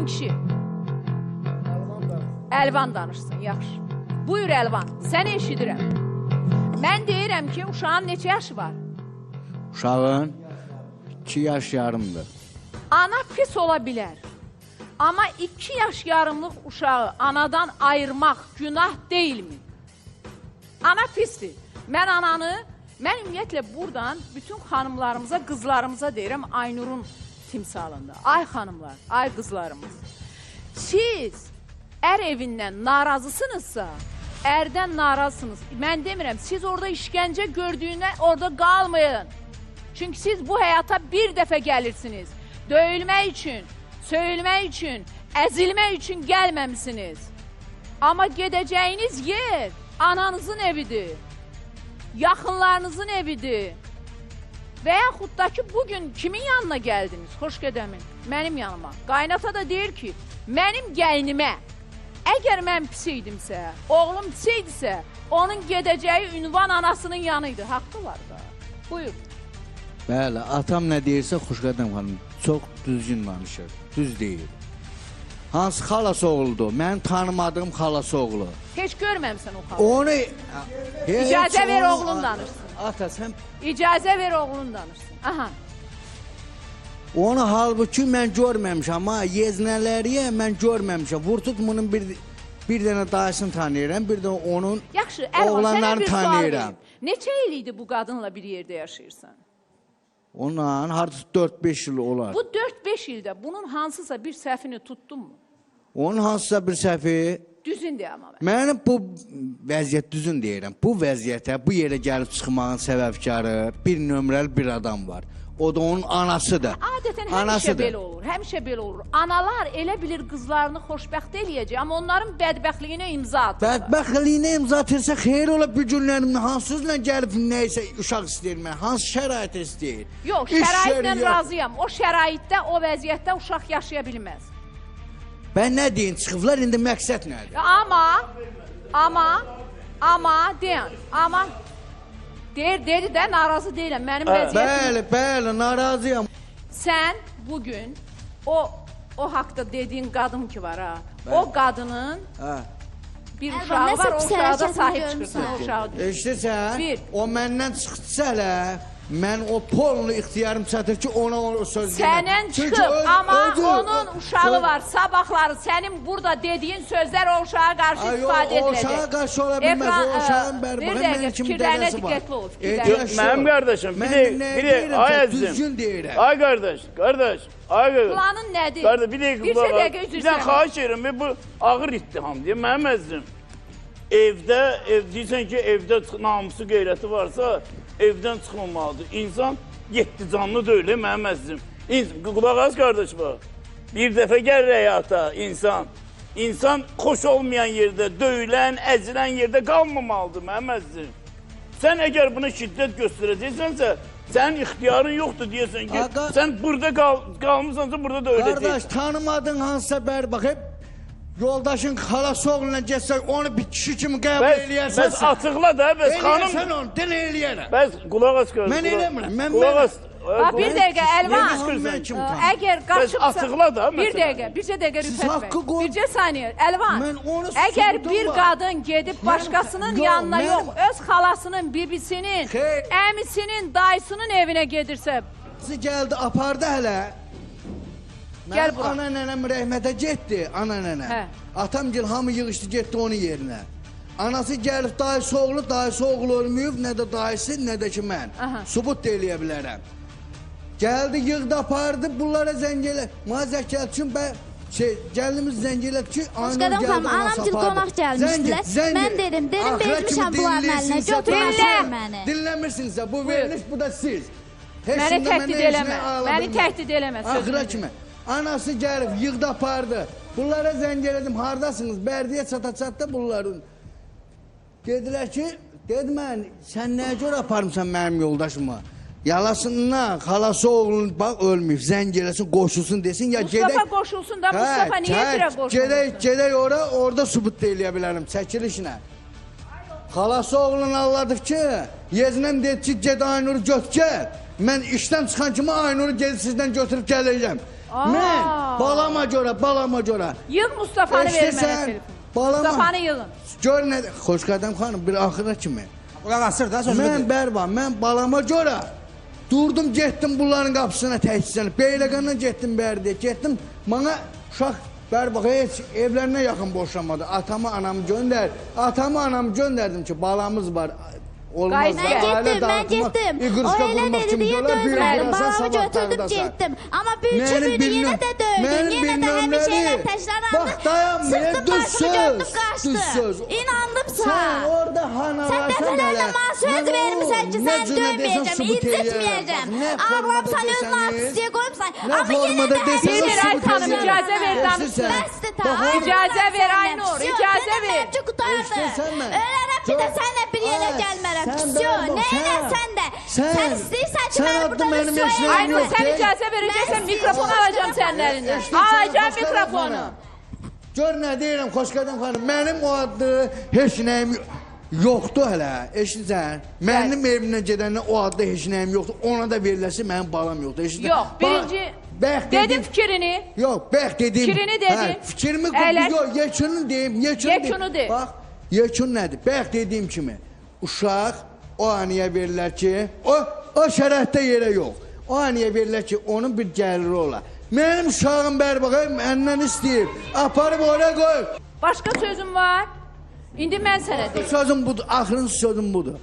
Əlvan kişi. Əlvan danışsın, yaxşı. Buyur Əlvan, səni eşidirəm. Mən deyirəm ki, uşağın neçə yaşı var? Uşağın 2 yaş yarımdır. Ana pis ola bilər. Amma 2 yaş yarımlıq uşağı anadan ayırmaq günah deyilmi? Ana pisdir. Mən ananı, mən ümumiyyətlə buradan bütün xanımlarımıza, qızlarımıza deyirəm Aynurun timsalında. Ay xanımlar, ay qızlarımız. Siz ər evindən narazısınızsa, ərdən narazısınız. Mən demirəm, siz orada işgəncə gördüyünə orada qalmayın. Çünki siz bu həyata bir dəfə gəlirsiniz. Döyülmək üçün, söyülmək üçün, əzilmək üçün gəlməmisiniz. Amma gedəcəyiniz yer ananızın evidir, yaxınlarınızın evidir. Və yaxud da ki, bugün kimin yanına gəldiniz? Xoş qədəmin, mənim yanıma. Qaynata da deyir ki, mənim gəlinimə, əgər mən pis idimsə, oğlum pis idisə, onun gedəcəyi ünvan anasının yanı idi. Haqqı var da. Buyur. Bəli, atam nə deyirsə Xoşqədəm xanım çox düzgün danışır, düz deyir. Hansı xalası oğludur? Mənim tanımadığım xalası oğlu. Heç görməmsən o xalanı. Onu... İcazə ver oğlun danışsın. Ata sən İcazə ver oğlun danışsın. Aha. onu halbuki mən görməmişəm, amma yeznələriyə mən görməmişəm. Vurtut bunun bir dənə dayısını tanıyıram, bir də onun Yaxşı, Əlvan, sənə oğlanlarını bir sual tanıyıram. verim. Neçə il idi bu qadınla bir yerdə yaşayırsan? Onunla hardasa 4-5 il olar. Bu 4-5 ildə bunun hansısa bir səhvini tutdun mu? Onun hansısa bir səhvi Düzün deyə amma mən. Mənim bu vəziyyət düzün deyirəm. Bu vəziyyətə, bu yerə gəlib çıxmağın səbəbkarı bir nömrəli bir adam var. O da onun anasıdır. Adətən həmişə Anasıdır. belə olur, həmişə belə olur. Analar elə bilir qızlarını xoşbəxt eləyəcək, amma onların bədbəxtliyinə imza atırlar. Bədbəxtliyinə imza atırsa xeyir ola bu günlərimdə hansı sözlə gəlib nə isə uşaq istəyir mən, hansı şərait istəyir? Yox, İş şəraitlə yeri yox. razıyam. O şəraitdə, o vəziyyətdə uşaq yaşaya bilməz. Mən nə deyim, çıxıblar indi məqsəd nədir? Amma, deyən, amma deyir, dedi də narazı deyiləm. Mənim vəziyyətim. Bəli, bəli, narazıyam. Sən bugün o haqda dediyin qadın ki var ha, o qadının Hə. bir Əlvan, uşağı nəsə var, o pis uşağa da hərəkətini sahib görmüsən. çıxırsan, o uşağı. Eşidirsən? Bir. O məndən çıxdısa hələ, mən o polnu ixtiyarım çatır ki, ona o söz deməm. Səndən Çünki çıxıb, amma onun uşağı var. Sabahları sənin burada dediyin sözlər o uşağa qarşı Ay, istifadə o ediləcək. uşağa qarşı ola bilməz, o uşağın bir bərbahı dəqiqə, mənim kimi fikirlərinə dədəsi var. diqqətli ol, fikirlərinə. Ehtiyac Mənim yox. qardaşım, bir Mən dəqiqə, nə bir dəqiqə, deyirəm ay sən, əzizim. düzgün deyirəm. Ay qardaş, qardaş, ay qardaş. Planın nədir? Qardaş, bir dəqiqə Bir qulaq as. dəqiqə üzr Bir dənə istəyirəm. xahiş edirəm, bu ağır ittihamdır. Mənim əzizim, evdə, deyirsən ki, evdə namusu, qeyrəti varsa, evdən çıxmamalıdır. İnsan 7 canlı deyil, mənim əzizim. Qulaq as qardaş bax. Bir dəfə gəlir həyata insan. İnsan xoş olmayan yerdə, döyülən, əzilən yerdə qalmamalıdır, mənim əzizim. Sən əgər buna şiddət göstərəcəksənsə, sənin ixtiyarın yoxdur deyəsən ki, Aqa- sən burada qalmısansa burada da öləcəksən. Qardaş, tanımadın hansısa bərbah, hep yoldaşın xalası oğluna getsə, onu bir kişi kimi qəbul eləyərsən. Bəs açıqla da, bəs xanım... Eləyərsən onu, dil eləyərəm. Bəs qulaq as qardaş. Mən eləmirəm, mən- Qulaq as. Ha, bir dəqiqə, Əlvan. Mən kim tanıyıram? Əgər qaçıbsa... açıqla da Bir məsələni. dəqiqə, bircə dəqiqə Siz Rüfət haqqı bəy. qoy- Bircə saniyə, Əlvan. Mən onu Əgər sübutum bir var. qadın gedib başqasının yox, yanına mənim- yox, öz xalasının, bibisinin, Xeyr. əmisinin, dayısının evinə gedirsə, Qızı gəldi, apardı hələ. Mənim Gəl bura. Ana nənəm rəhmətə getdi, ana nənəm. Hə. Atamgil hamı yığışdı, getdi onun yerinə. Anası gəlib dayısı oğlu, dayısı oğlu ölməyib, nə də dayısı, nə də ki mən. Aha. Subut da eləyə bilərəm. Gəldi, yığdı, apardı, bunlara zəng elə. Mənə zəng gəldi ki, bə, gəlinimiz zəng elədi ki, Aynur Xoşqədəm gəldi, xanım, anası anam gil apardı. qonaq gəlmişdilər. Zəng, Mən dedim, Axıra bezmişəm kimi bunların əlinə, dinləyirsinizsə, götürün Dinlə. aparın məni. Dinləmirsinizsə, bu veriliş, bu da siz. Heç Məni kimdə təhdid mənə heç eləmə, nə ala məni bilməz. təhdid eləmə, sözünü Axıra de. kimi. Anası gəlib, yığdı apardı. Bunlara zəng elədim, hardasınız? Bərdiyə çata çatdı bunların. Dedilər ki, dedi mən, sən nəyə görə aparmısan mənim yoldaşımı? Yalasından, xalası oğlunun bax ölməyib, zəng eləsin, qoşulsun desin, ya Mustafa gedək. qoşulsun da, Mustafa niyə görə qoşulsun? Gedək ora, orada sübut da eləyə bilərəm, çəkilişlə. Xalası oğlunu anladıq ki, yeznəm dedi ki, ged Aynuru göt gəl. Mən işdən çıxan kimi Aynuru gedib sizdən götürüb gələcəm. Mən balama görə, balama görə. Yığ Mustafanı ver mənə Eşidirsən, telefon. balama. Mustafanı yığın. Gör nə, Xoşqədəm xanım bir axıra kimi. Qulaq asır da sözünü. Mən bərban, mən balama görə durdum, getdim bunların qapısına təkcə. Beyləqandan getdim Bərdiyə, getdim. Mənə uşaq bərbaq heç evlərinə yaxın boşanmadı. Atamı, anamı göndər. Atamı, anamı göndərdim ki, balamız var. Olmaz. Qayıt da, gəl. ailə Mən getdim, mən dağıtmaq, getdim. O İqırışqa elə vurmaq dedi kimi deyə görər, bir dözmədim. öldürəsən, Balamı sabah götürdüm, dağıdasan. getdim. Amma bir-iki Mənim günü yenə bir də döydün. mənim Yenə də bir həmin şeylər nömrəli. təkrarlandı. Bax dayanmıyor, Sıxdım düz başımı, söz, gördüm, düz qaçdı. söz. İnandım Sən sənə. orada Sən hanalarsan dəfələrlə belə. mənə söz Mən vermisən ki, o, nə sən cürə desən döyməyəcəm, sübut eləyərəm. incitməyəcəm. Bax, nə formada Ağlamsan, özünü desəniz, artistliyə qoymusan. Nə Amma yenə formada də desəniz Bir həmin Ay sübut xanım, eləyərəm. icazə ver danışsın. Eşidirsən? Bəsdir ta. Bax, orada- İcazə ver Aynur, icazə ver. Mənim qurtardı. Eşidirsən mən? Ölərəm bir də səninlə bir yerə Ay, gəlmərəm. sən Vsyo, bərabər, nə sən- eləsən də. Sən istəyirsən ki, sən məni adlı burada mənim rüsvay heç nəyim elə. Aynur yox, sən deyil. icazə verəcəksən Mən mikrofonu sizi alacağım sənin əlindən. Eşidirsən, Alacağım Xoşqədəm mikrofonu. xanım. Gör nə deyirəm Xoşqədəm xanım, mənim o adlı heç nəyim yoxdur hələ. Eşidirsən? Mənim evimdən gedəndə o adlı heç nəyim yoxdur. Ona da veriləsi mənim balam yoxdur. Eşidirsən? Yox, birinci Bayaq dedim dedim- fikrini. Yox, bayaq dediyim. Fikrini dedin. Hə, fikrimi Əyləş. yox, yekunu deyim, yekunu deyim. Yekunu de. Bax, yekun nədir? Bayaq dediyim kimi, uşaq o aniyə verirlər ki, o şərətdə yerə yox. O aniyə verirlər ki, onun bir gəliri ola. Mənim uşağım bərbaq, məndən istəyir. Aparıb oraya qoy. Başqa sözüm var. İndi mən sənə deyim. Sözüm budur, axırıncı sözüm budur.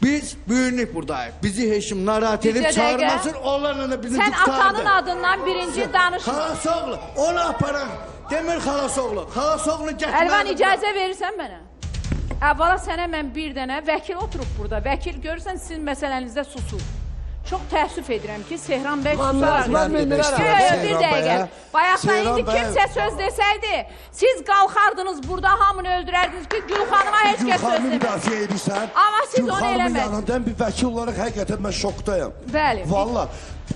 Biz bugünlük buradayıq. Bizi heç kim narahat edib Bircə dəqiqə. çağırmasın, onlarla da bizi Sən qurtardı. atanın adından birinci danışma. Xalasoğlu, onu aparan Demir Xalasoğlu. Xalasoğlu gətirməli. Əlvan icazə verirsən mənə? Əvvəla sənə mən bir dənə vəkil oturub burada. Vəkil görürsən sizin məsələnizdə susur. Çox təəssüf edirəm ki, Sehran bəy susaraq. Mən bilmirəm. Yox, yox, bir Sehran dəqiqə. bəyə. Bayaqdan Sehran indi bəy- kimsə söz desəydi, siz qalxardınız burada hamını öldürərdiniz ki, Gül xanıma heç kəs söz Gülxanımı deməz. müdafiə edirsən. Amma siz onu Gülxanımın eləməzdiniz. yanından bir vəkil olaraq həqiqətən mən şokdayam. Bəli. Valla.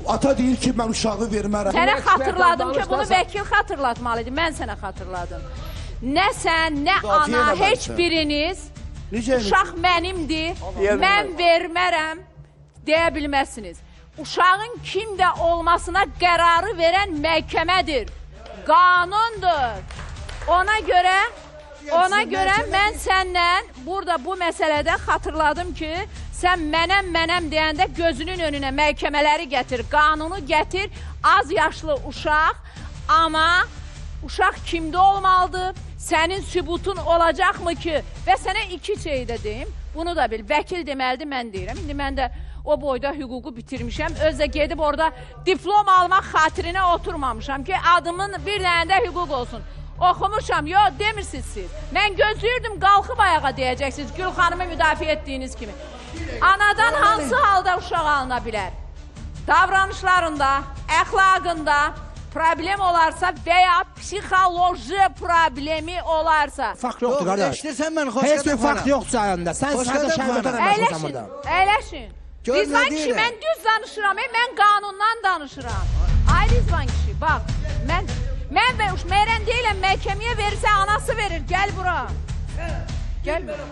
Ata deyir ki, mən uşağı vermərəm. Sənə xatırladım ki, bunu danışsan- vəkil xatırlatmalı idi. Mən sənə xatırladım. Nə sən, nə Müdafiə ana, heç eləməlisən. biriniz Necə yəni? uşaq mənimdir, Deyə mən bilməz. vermərəm deyə bilməzsiniz. Uşağın kimdə olmasına qərarı verən məhkəmədir, qanundur. Ona görə ona görə mən səndən burada bu məsələdə xatırladım ki, sən mənəm mənəm deyəndə gözünün önünə məhkəmələri gətir, qanunu gətir. Az yaşlı uşaq, amma uşaq kimdə olmalıdır? Sənin sübutun olacaqmı ki? Və sənə iki şey də deyim. Bunu da bil. Vəkil deməlidir, mən deyirəm. İndi mən də o boyda hüququ bitirmişəm. Özdə gedib orada diplom almaq xatirinə oturmamışam ki, adımın bir dənə də hüquq olsun. Oxumuşam. Yox, demirsiniz siz. Mən gözləyirdim qalxıb ayağa deyəcəksiniz. Gül xanımı müdafiə etdiyiniz kimi. Anadan hansı halda uşaq alına bilər? Davranışlarında, əxlaqında problem olarsa və ya psixoloji problemi olarsa. Fakt yoxdur Yox, qardaş. eşidirsən məni, xoş Heç bir gəlmə fakt xanım. yoxdur səndə. Sən Xoş sadəcə gəlmə şərbətə xanım. məşğulsan Əyləşin, burada. əyləşin. Gör nə Rizvan kişi, deyirəm. mən düz danışıram, mən qanundan danışıram. Ay Rizvan kişi, bax, mən və Meyrən deyiləm, məhkəməyə verirsə anası verir, gəl bura. Gəl bura.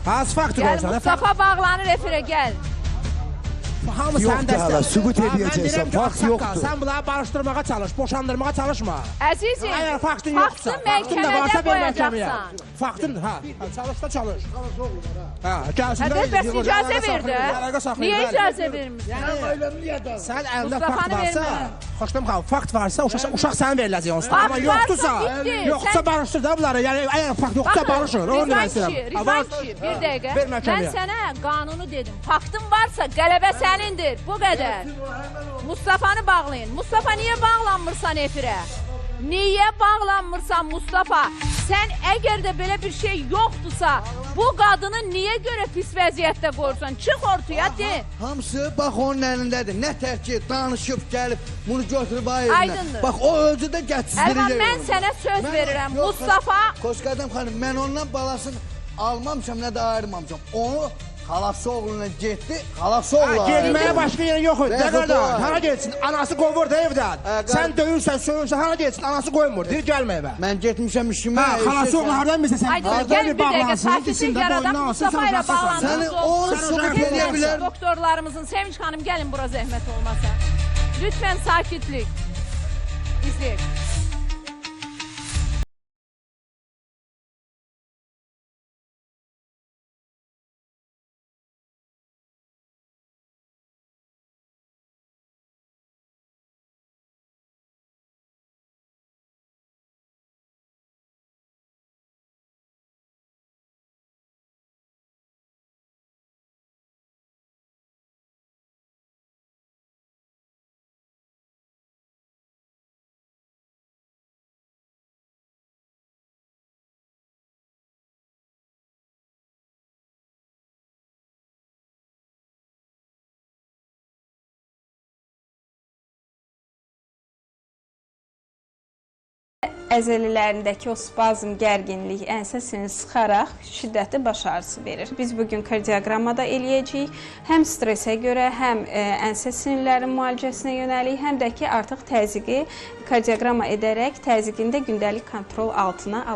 Hansı faktı Gəl, qoyursan? Mustafa bağlanır efirə, gəl. Hamı Yoxdur sənin dəstə. hələ, sübut Ha, mən eləyəcəksən, deyirəm ki, fakt ağsaqqal, yoxdur. Sən bunları barışdırmağa çalış, boşandırmağa çalışma. Əzizim, Əgər faktın faktı yoxdursa, faktın da məhkəmədə varsa ver məhkəməyə. qoyacaqsan. Faktın, hə, çalış da çalış. Hə, gəlsin Hə, də bəs icazə ver də. Niyə icazə vermirsən? Yəni, sən əlində fakt Mustafanı varsa, vermə. Xoşdum xanım, fakt varsa uşaq sənin veriləcək onsuz da. Fakt Amma yoxdursa, varsa bitdi. yoxdursa Sən- barışdır da bunları. Yəni əgər fakt yoxdursa Baxın, barışır. Onu Rizvan demək istəyirəm. kişi, Ha, Rizvan barışdır. kişi, bir dəqiqə. Ver Mən məhkəməyə. sənə qanunu dedim. Faktın varsa qələbə sənindir. Bu qədər. Mustafanı bağlayın. Mustafa niyə bağlanmırsan efirə? Niyə bağlanmırsan Mustafa? Sən əgər də belə bir şey yoxdursa, bu qadını niyə görə pis vəziyyətdə qoyursan? Çıx ortaya de. Hamısı bax onun əlindədir. Nə tər ki danışıb gəlib bunu götürüb ay evinə. Aydındır. Bax o özü də gətirdirəcək. Əlvan, mən onu. sənə söz verirəm. Yox, Mustafa Xoşqədəm xanım, mən ondan balasını almamışam, nə də ayırmamışam. Onu Xalası oğluna getdi, xalası oğlu. Getməyə başqa yerə yox idi. Nə Rəxat qədər? olar. Hara getsin? Anası qovur da evdən. Hə, qar- Sən döyürsən, söyürsən, hara getsin? Anası qoymur. Deyir gəlmə evə. Mən getmişəm işimə. Hə, xalası eşəksən. oğlu hardan bilsin sən? Aydın, Hardan gəlin bir dəqiqə bağlansın, sakitlik gitsin də yaradaq. boynuna alsın, Mustafa sən ilə uşaqsan. bağlandınız. Səni on Sən sübut uşaq eləyə bilər. Doktorlarımızın, Sevinç xanım gəlin bura zəhmət olmasa. Lütfən sakitlik. İzləyək. Əzələlərindəki o spazm, gərginlik ənsəsini sıxaraq şiddətli baş ağrısı verir. Biz bu gün kardioqramma da eləyəcəyik. Həm stresə görə, həm ənsə sinirlərinin müalicəsinə yönəlik, həm də ki artıq təzyiqi kardioqramma edərək təzyiqini də gündəlik kontrol altına alacağıq.